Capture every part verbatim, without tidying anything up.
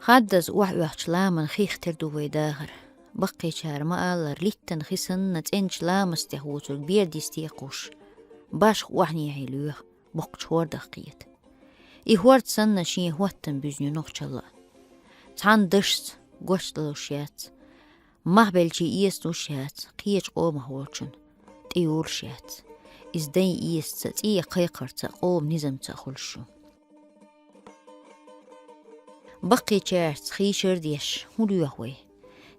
Къаддаза охьаоьхучу ламан хих тера ду вай дахар. Баккхийчара ма-аллара, литтана хи санна цӀеначу ламастех воцург бердисте а кхуш, башха охьанехье лоьху, боккхачу хӀордах кхета. И хӀорд санна шен хӀоттам буьзна ю нохчалла а. Цхьана дашца гочдалуш яц, мах белчий эцалуш яц, кхечу къомах волчун тӀеюлуш яц. Иза дайн эсаца, цӀий кхайкхарца, къоман низамца а хуьлуш ю. Баккхийчаьрца хийшар а деш, хӀун лоьху вай?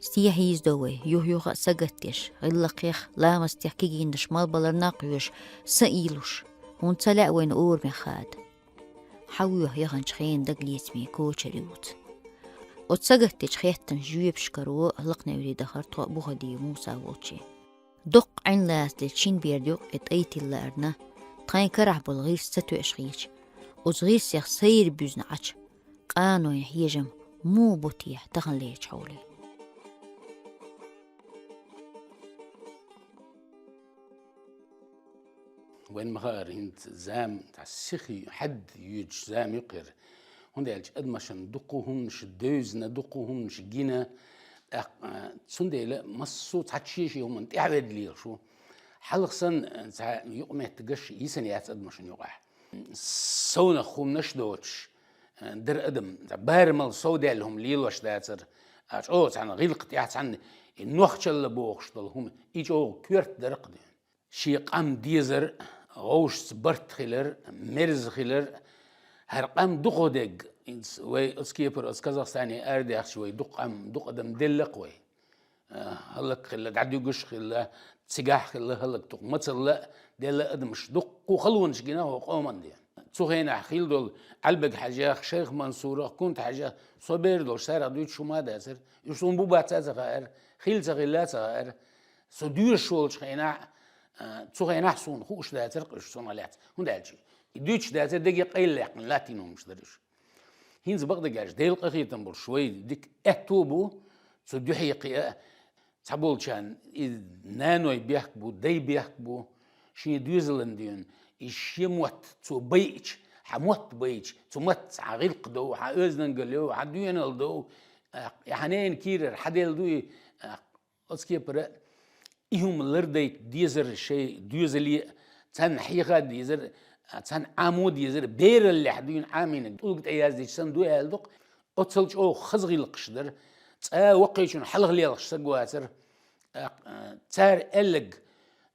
Стен хьийзадо вай, юх-юха а сагатдеш, гӀиллакхех, ламастех кегийнаш малбаларна а кхоьруш, са а ийлуш? ХӀунда ца лаьа вайна орамех хада? Хьан воьху яханчу хенан дагалецамийн кочар ювца? Оцу сагатдечу хеттанан жоьпаш каро Лакхневри дахара тхо Бухадиев Муса волчу. Доккха Ӏин лацделча шина берда юккъе тӀай тилла лаарна, тхайн карахь болу гӀирс ца тоьаш хилча, оцу гӀирсех сайра буьзна Ӏачу къанойн хьежам муха бу техьа таханлерчу хьоле? Вайн ма-хаъара, хӀинца зама цхьа сиха хьаьдда йоьдуш зама ю кхера. ХӀунда аьлча адамашна дуккха хӀуманаш девзина, дуккха хӀуманаш гина, тӀаккха, а, цундела массо а цхьа шен-шен хӀуманна тӀаьхьаведда лелаш ву. Хьалха санна, а, цхьа юкъаметтигаш йисина яц адамашна юкъахь. Совнах хӀуманаш доцуш, а, дара адам, цхьа барамал совдаьлла хӀума лелош дацара, а, чӀогӀа цхьана гӀиллакх тӀехь цхьана и нохчалла бохуш долу хӀума, и чӀогӀа коьрта дара-кх дуьйна. Шен къам дезар, вовшашца барт хилар, мерза хилар, хӀара къам дукхахдерг, хӀинца вай оцу кепара оцу Казахстане арадаьхча вай дукха къам, дукха адам делла-кх вай. А, хӀаллакьхилла, дӀадуьгуш а хилла, цигахь а хилла хӀаллакдукха, мацалла а делла адамаш дуккха халонаш гина хӀокху къоман де. Цу хенахь хилла долу Ӏалбек-Хьаьжех, Шайх-Мансурах, Кунта-Хьаьжех со бер долуш царах дуьйцуш хӀума а дацара. Уьш суна бу-бац а ца хаьара, хилла ца хилла а ца хаьара. Со доьшуш волчу хенахь, а, цу хенахь суна хууш дацара-кх уьш, цунах лаьцна. ХӀунда аьлча и дуьйцуш дацара, дерриге къайлаяккхина латтийна хӀуманаш дара уьш. ХӀинца бакъдерг аьлча, Делан къинхетам болуш вай дика аьтту а бу, цу дуьхье кхиа а, цхьаболчарна и наной бехк бу, дай бехк бу, шен доьзалан дуьйна, и шен мотт цо байича, хьан мотт байича, цу маттаца хьан гӀиллакх дов, хьан оьздангалла йов, хьан доьналла дов, а, хьан ненан кийрара хьан делла ду и, а, Оцу кепара и хӀума лардайта дезара шайн доьзале а, царна хьеха а дезара, царна Ӏамо а дезара, бераллехь дуьйна Ӏамийнарг тӀулга тӀе яздича санна ду аьлла ду-кх, оццул чӀогӀа хаза гӀиллакхаш дара, цкъа а воккхачунна хьалха лелхаш стаг вацара, а, а, цара аьлларг,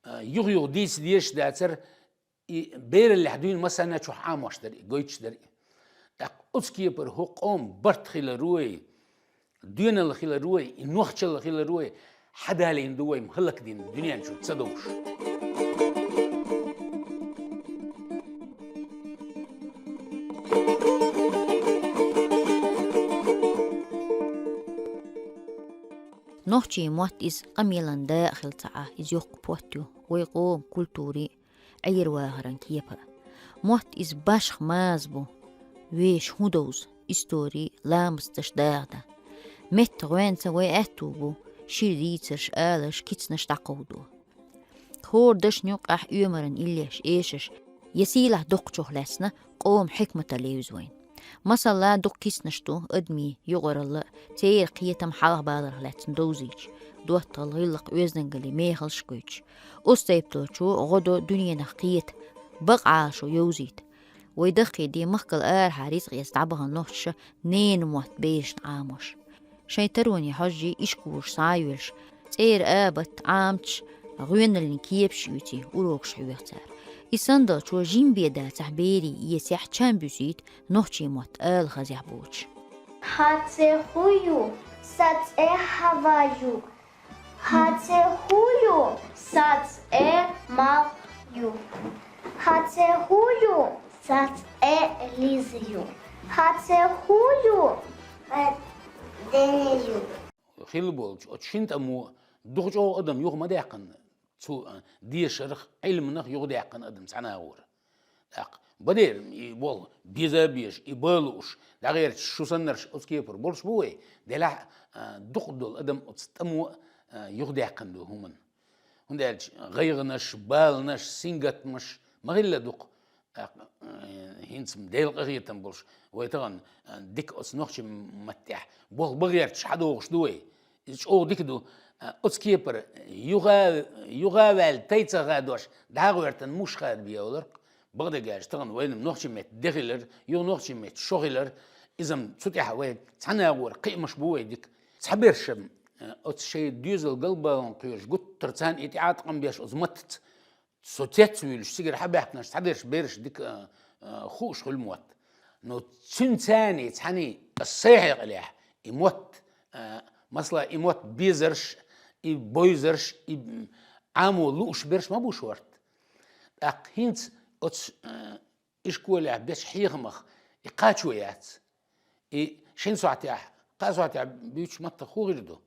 а, юха-юха дийца дезаш дацара, и бераллехь дуьйна массарна а чохь Ӏамош дара и, гойтуш дара и. ТӀаккха оцу кепара хӀокху къоман барт хиларо а, доьналла хиларо а, и нохчалла хиларо а хьадалийна ду вай, ма хӀаллакдина дуьнен чу ца довш. Нохчийн мотт иза къамелан да а хила ца Ӏа, иза йоккха потт ю вай къоман культурин а, Ӏер-вахаран кепа а. Мотт иза башха маза бу, вешан хӀун довза, истори, ламасташ даха дан. Метта гӀоьнца вай аьтту бу шира дийцарш, аларш, кицанаш дӀакховдо. ХӀора дашна юккъехь оьмаран иллеш, эшаш, я сийлахь доккхачух лаьцна къоман хьикматалла евза вайна. Масала, дукха кицанаш ду адамийн юкъаралла а, церан кхетам хьалхабаларх лаьцна довзуьйтуш, доттагӀалла, гӀиллакх, оьздангаллин мехаллаш гойтуш. Оцу тайпа долчо гӀо до дуьненах кхета, бакъ Ӏалашо йовзийта. Вай даккхий де махкал арахьа рицкъ эцна дӀабахана нохчаша ненан мотт берашна Ӏамош. Шайн таронийн хьожий ишколаш схьа а йоьлуш, цӀера абатт, Ӏаматаш, гӀоьналлин кепаш а оьций, урокаш хьоьху цара. И санна долчо жима бен дацахь, берийн эцехь чам буьсийта нохчийн мотт ала хазахь боцуш. Хьан цӀе хӀун ю? Сан цӀе Хьава ю. Хьан цӀе хӀун ю? Сан цӀе Малх ю. Хьан цӀе хӀун ю? Сан цӀе Лиза ю. Хьан цӀе хӀун ю? Сан Деня ю. Хилла болчу оцу шина тӀамо дукха чӀогӀа адам юха ма даьккхина, цу, а, дешарх, Ӏилманах юха даьккхина адам цхьана а вара. ТӀаккха бадер, и болх беза а безаш, и бан а лууш, дӀагӀерташ шу саннарш оцу кепара болуш бу вай, делахь а, дукха долу адам оцу тӀамо а, а, юха даьккхина ду хӀуманна. ХӀунда аьлча гӀайгӀанаш, баланаш, сингаттамаш ма хилла дукха. ТӀаккха, э, хӀинца Дела къахетам болуш, вай тахана, э, дика оцу нохчийн маттехь болх бан гӀерташ хьадогӀуш ду вай. Иза чӀогӀа дика ду. Э, оцу кепара юха, юха а ваьлла, тайпа ца хадош, дӀа а гӀоьртина муш хадабе олург. Бакъдерг аьлча, тахана вайна нохчийн меттан де хилар, юха нохчийн меттан шо хилар, иза-м цу тӀехь вай цхьана агӀора кхиамаш бу вай дика. Цхьаберш-м, э, оцу шайн доьзал галбалон кхоьруш гуттар царна и тӀеӀаткъам беш оцу маттаца. Со цецвуьйлуш, цигара хьабаьхкинарш цхьаберш бераш дика, а, а, хууш хуьлу мотт. Но цуьнан царний цхьаьний аса сайн хьекъалехь, и мотт, а, масала, и мотт безарш, и бойзарш, и, м, Ӏамо лууш берш ма бу шорта. ТӀаккха хӀинца оцу, а, ишколехь бечу хьехамах и кхачо яц. И шина сохьтехь, кхаа сохьтехь буьйцуш маттах хӀун хир ду?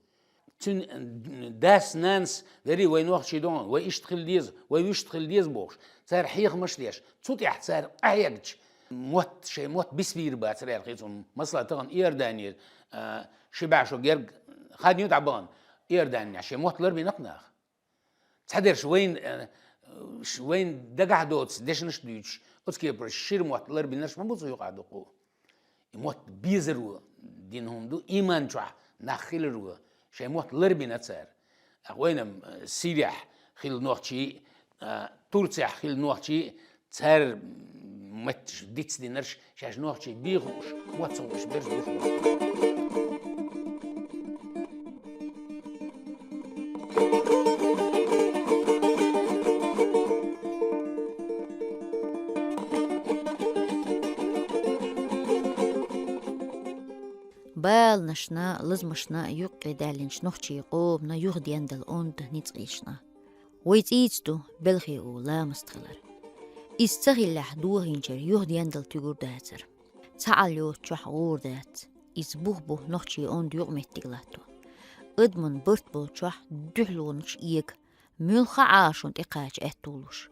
Цуьнан дас-нанас верий вай нохчий догӀу, вай иштта хила деза, вай вуьшта хила деза бохуш, цара хьехамаш а деш, цу тӀехь цара къахьегча, мотт, шайн мотт бисбийр бацара аьлла хеза хьуна. Масала, тахана Иорданера, а, ши бӀе шо герга хан ю дӀабахана, Иорданехь шайн мотт ларбинарг наха. Цхьадерш вайн, э, ш-, вайн дагахь доцу дешнаш а дуьйцуш, оцу кепара шира мотт ларбинарш ма бу цу юкъахь дуккха. И мотт безаро дина хӀума ду, иман чохь нах хиларо, шайн мотт ларбина цара. Ахьа вайна-м, э, Сирехь хилла нохчий, э, Турцехь хилла нохчий, цара метташ дицдинарш, шаьш нохчий бен хууш, мотт ца хууш берш бу. Баланашна, лазамашна юккъе даьллинчу нохчийн къомана юхадендала онда ницкъ йишна. Вай цӀийца ду белхе а ламаст хилар. Иза ца хиллехь, дохийначара юхадендала туьгур дацара. Цхьаалла йоцучохь гӀур дац. Иза бух бу нохчийн онда юкъаметтиг латто. Адаман барт болчохь дуьхьалонаш эга, муьлхха а Ӏашонна тӀекхача аьтто луш.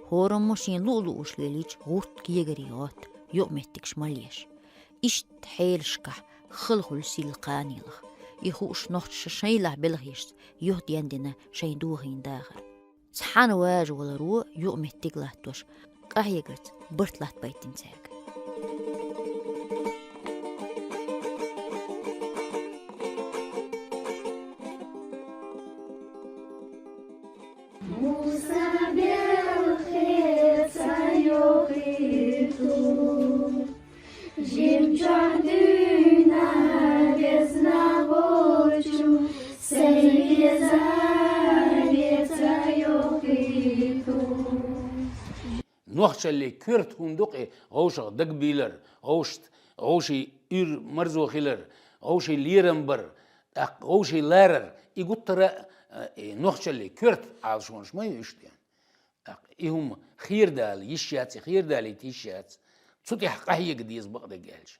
ХӀораммо шен луъу-лууш лелийча гӀурт кегаре гӀотта, юкъаметтигаш малъеш. Иштта хьелашкахь хала хуьлу силла кханенах. И хууш нохчаша шайлахь белхешца юхадендина шайн дохийна дахар. Цхьаьна важа валаро юкъаметтиг латтош, къахьегарца барт латтабайтина цаьрга. Муса белхе ца йохуьйту, жимчохь дуьйна безна волчу, сайн везаре ца йохуьйту. Нохчаллин коьрта хӀума ду-кх и, вовшах дагабийлар, вовшашна, вовшийн уьйр марзо хилар, вовшийн лерам бар, тӀаккха вовшийн ларар, и гуттара а, и нохчаллин коьрта Ӏалашонаш ма ю уьш ден. ТӀаккха и хӀума хера дала йиш яц, и хера далийта йиш яц. Цу тӀехь къахьега деза бакъдерг аьлча.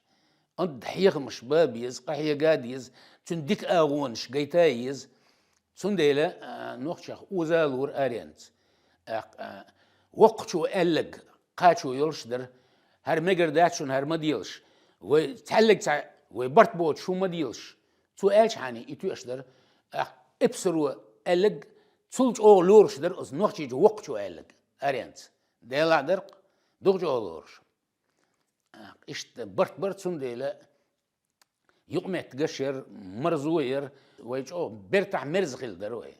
Онда хьехамаш бан беза, къахьега деза, цуьнан дика агӀонаш гайта еза. Цундела, а, нохчех оза а лора аренца. ТӀаккха, а, воккхачо аьлларг кхачо йолуш дара, хӀара мегар дац шуна, хӀара ма делаш. Вай цхьаьлларг цхьа, вай барт боцуш хӀума ма делаш. Цо аьллачхьана и тоьаш дара. ТӀаккха эпсаро аьлларг цул чӀогӀа лоруш дара оцу нохчийчу воккхачо аьлларг аренца. Делахь дара-кх, дукха чӀогӀа лоруш. ТӀаккха иштта барт бара, цундела юкъаметтигаш яра, марзо яра, вай чӀогӀа бертахь мерза хилла дара вай.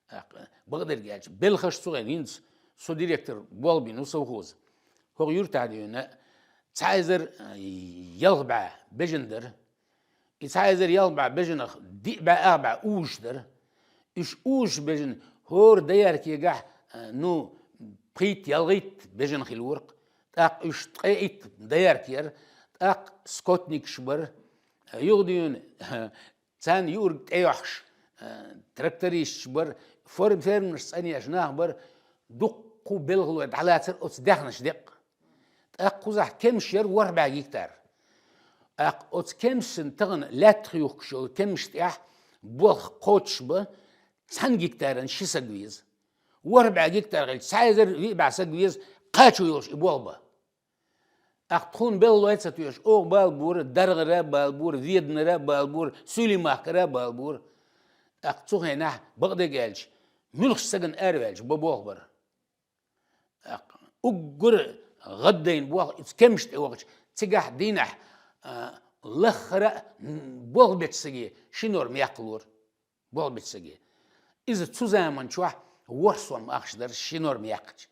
ТӀаккха бакъдерг аьлча, белхаш цу хенахь, хӀинца со директор болх бина ву совхоза. ХӀокху юьртахь дуьйна цхьа эзар ялх бӀе бежан дара. И цхьа эзар ялх бӀе бежанах диъ бӀе ах бӀе узуш дара. Уьш узуш бежан хӀора дояркегахь, а, ну, пхийтта-ялхитта бежан хилла вара-кх. ТӀаккха уьш ткъе итт доярка яра, тӀаккха скотникаш бара. Юха дуьйна царна юург тӀейохьуш, а, трактористаш бара, фер-, фермерш цӀанъеш нах бара, дуккха белхалой дӀалацара оцу даьхначу декъа. ТӀаккха кхузахь кемсаш яра ворхӀ бӀе гектар. ТӀаккха оцу кемсашна тахана лаьттах юхкуш йолу кемсаш тӀехь болх кхочуш бан, цхьана гектаран ши саг веза. ВорхӀ бӀе гектар хилча, цхьа эзар виъ бӀе саг веза, кхачо йолуш и болх бан. ТӀаккха тхуна белхалой а ца тоьуш, оха бала бора, ДаргӀара а бала бора, Веданара а бала бора, Суьйлин-Махкара а бала бора. ТӀаккха цу хенахь, бакъдерг аьлча, муьлххачу стагана араваьлча, бан болх бара. ТӀаккха уггар гӀаддайна болх, иза кемаш тӀе вахача, цигахь дийнахь, а, лаххара а болх беча саге ши норма яккхалора. Болх беча саге. Иза цу заман чохь ворхӀ сом ахча дара ши норма яьккхача.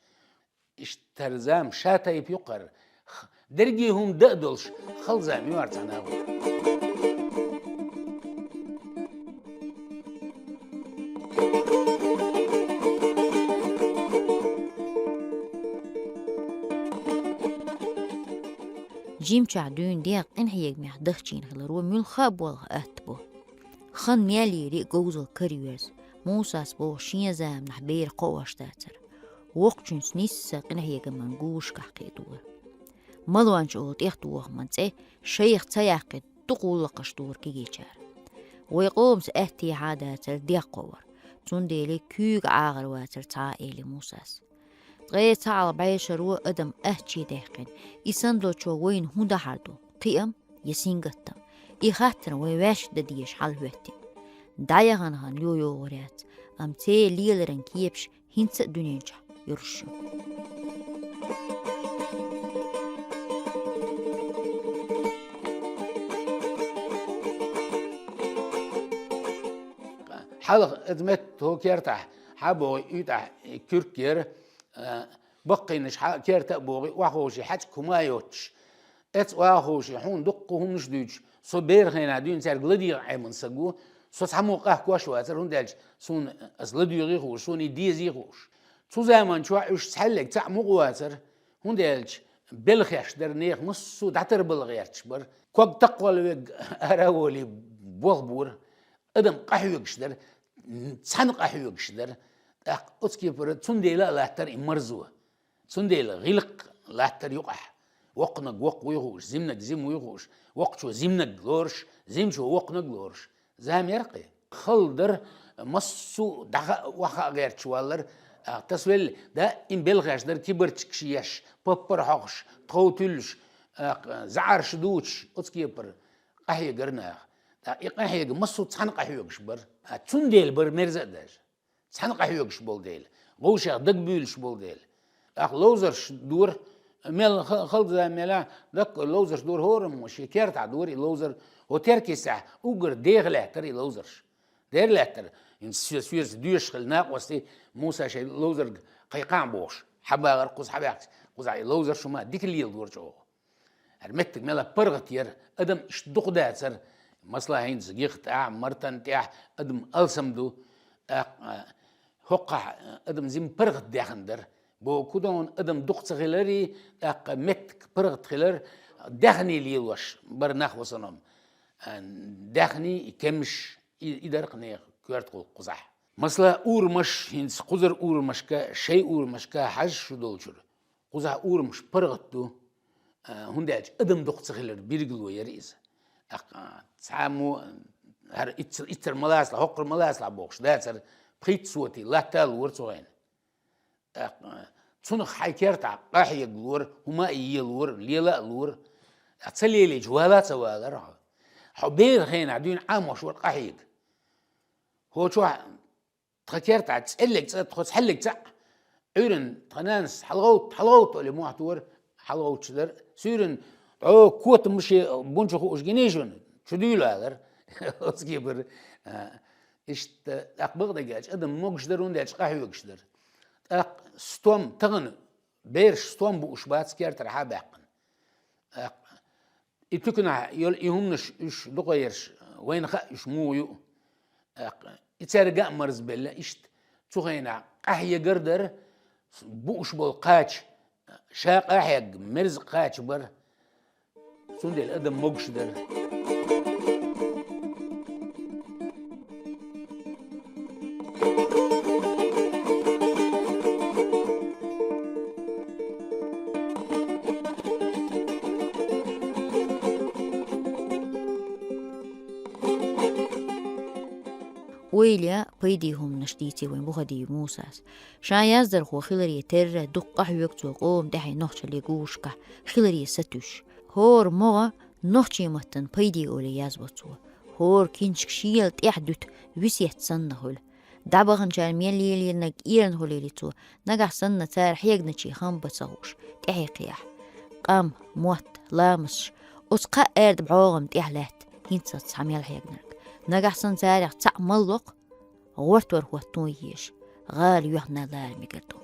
Иштта тара зама ша тайпа юккхара. Х-, дерриге хӀума дан а долуш, хала зама ю хӀара цхьана агӀор. Жимчохь дуьйна дегӀ къинхьегамехь дахчийна хиларо муьлхха а болх атта бу. Хан мел йийрий а говзалла карайоьрзу, Мусас боху шен заманахь бер кхоош дацара. Воккхачуьнца нийсса къинхьегаман гушкахь кхиадора. Малонча олу тӀех дохаман цӀе шайх ца яккхий дукха гӀуллакхаш дора кегийчара. Вай къомас аьттехьа а дацара дегӀ кховар, цундела куьйга ӀагӀар вацара цхьа а, эли Мусас. Ткъе цхьаалгӀа бӀешаро адам атта чу даьккхина, и санна долчо вайна хӀун дахьар ду, кхиам я сингаттам? И хаттар вай ваьшка дан дезаш хьал хӀоьттина. ДӀаяхана хан йо-йогӀур яц, амма церан леларан кепаш хӀинца а дуьнен чохь йолуш ю. Хьалха иза метта хӀокху кертахь хьабогӀий, уьйтӀахь куьрк яра, а, баккхийнаш хьа-, керта а богӀий, охьаховший хьаьжкӀа хӀума а йоцуш, эцу охьаховший хьуна дуккха хӀуманаш а дуьйцуш, со беран хенахь дуьйна цаьрга ладегӀа Ӏемина саг ву, со цхьаммо къахкош а вацара, хӀунда аьлча суна аса ладоьгӀий хууш, суна и дезий хууш. Цу заман чохь уьш цхьаьллиг цхьаъ мукъа вацара, хӀунда аьлча белхеш дара, нехан массо а дӀатарбала гӀерташ бара. Ког такхвала вега ара а волий болх бора, адам къахьоьгуш дара, цхьаьна къахьоьгуш дара. ТӀаккха оцу кепара цундела а латтара и марзо. Цундела гӀиллакх латтара юкъахь. Воккханиг воккха вуй хууш, зиманиг зима вуй хууш, воккхачо зиманиг лоруш, зимачо воккханиг лоруш. Зама яра кхин. Хала дара, массо а дӀахаа, охьахаа гӀерташ валлара, а, тасавелли, даим белхеш дара, кибарчигаш еш, паппар хьокхуш, тхов туьллуш, а, заьӀарш дучуш, оцу кепара къахьегара наха. ТӀаккха и къахьега массо а цхьаьна къахьоьгуш бара. А, цундела бара мерза а даже. Цхьаьна къахьоьгуш болу дела, вовшех дагабуьйлуш болу дела. ТӀаккха ловзарш дора, мел ха-, халза мелахь, даккхой ловзарш дора, хӀораммо шен кертахь дора и ловзар, хӀо теркисехь уггар деха лаьттара и ловзарш. Дера лаьттара, хӀинца со-, соьца доьшуш хилла накъостий, Муса шайн ловзарга кхайкхахьа бохуш, хьабагӀар кхуза хьабаьхча, кхузахь и ловзарш хӀума дика леладора чӀогӀа. ХӀара меттиг мела паргӀат яра, адам иштта дукха дацара, масала, хӀинца гиха тӀехь, мартан тӀехь адам алсам ду, тӀаккха, а, хӀокхахь адам зима паргӀат даьхна дара. Боху кудон адам дукха ца хиларий, тӀаккха меттиг паргӀат хилар, даьхний лелош бара нах в основном. А, даьхний, и кемаш, и, и дара кхин нехан коьрта гӀуллакх кхузахь. Масала, урамаш, хӀинца кхузара урамашка, шайн урамашка хьажа шу долчуьра. Кхузахь урамаш паргӀат ду, а, хӀунда аьлча адам дукха ца хилар билгало яра иза. ТӀаккха цхьаммо, хӀара иццар, иццар ма лацалахь, хӀокхур ма лацалахь бохуш дацара, пхийтта сотий латта а лора цу хенахь. ТӀаккха цунах хьайн кертахь къахьега лора, хӀума а елора, лела а лора. Ткъа ца лелийча, вала а ца валара хьо. Хьо беран хенахь дуьйна Ӏамош вара къахьега. ХӀокху чохь тхан кертахь цӀеллиг цӀа, тхо цхьаьллиг цӀа, Ӏуьйранна тхан нанас хьалагӀовтта, хьалагӀовтта олий мохь тора, хьалагӀовтташ дара. Суьйранна, тхьо котам шен бун чу хууш гиний шуна, чу дуьйла алара. Оцу кепара, а, иштта, тӀаккха бакъдерг аьлча, адам могуш дара, хӀунда аьлча къахьоьгуш дара. ТӀаккха стом, тахана бераш стом бууш бац кертара хьа а баьккхина. ТӀаккха и туьканахь йолу и хӀуманаш, уьш дукхаерш, вайна хаьа уьш муха ю. ТӀаккха и цаьрга а марзбелла, иштта цу хенахь къахьегар дара, бууш болу кхача, ша къахьегна мерза кхача бара. Цундела адам могуш дара. Ойла я, пайде хӀуманаш дийци вайн Бухадиев Мусас. Ша яздархо хиларе терра, дуккха а хьоьгу цо къоман тӀаьхье нохчалле гушкахь, хиларе сатуьйсуш. ХӀора могӀа нохчийн маттана пайде олий язву цо. ХӀора кинчиг шел тӀаьхьа дуьту весет санна хуьлу. ДӀабаханчара мел лелийнарг эрна хулийли цо, нагахь санна цара хьеганачийн хам ба ца хууш, тӀехье кхехь. Къам, мотт, ламасаш, оцу кхаа аьрда бӀогӀам тӀехь лаьтта, хӀинца цхьа мел хьеганарг. Нагахь санна царех цхьаъ мала локх, гӀортор хӀоттон езаш, гӀала юьхна лара мегар ду.